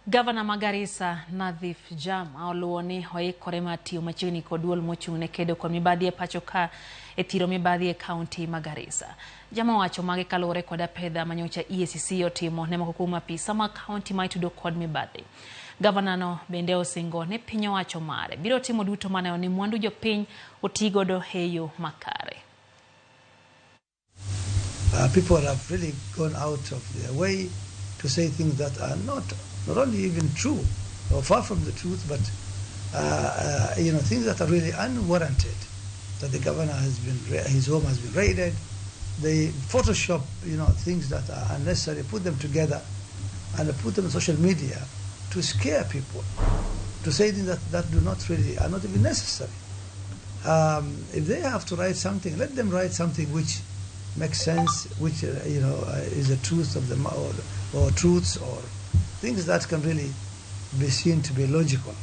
Gavana ma Garissa Nadhif Jama oluwo ni oikore mar tiyo machiegni kod duol mochung' ne kedo kod mibadhi e pacho ka e thiro mibadhi e kaunti ma Garissa. Jama owacho magi kaluwore kod apedha manyocha EACC otimo ne moko kuom apisa mag kaunti ma itudo kod mibadhi. Gavana no bende osingo ni piny owacho mare biro timo duto maneno ni mwandu jopiny otigodo e yo makare. People have really gone out of their way to say things that are not only even true or far from the truth, but things that are really unwarranted. That the governor has been, his home has been raided. They Photoshop things that are unnecessary, put them together, and put them on social media to scare people, to say things that do not really, are not even necessary. If they have to write something, let them write something which makes sense, which is the truth of the or truths or things that can really be seen to be logical.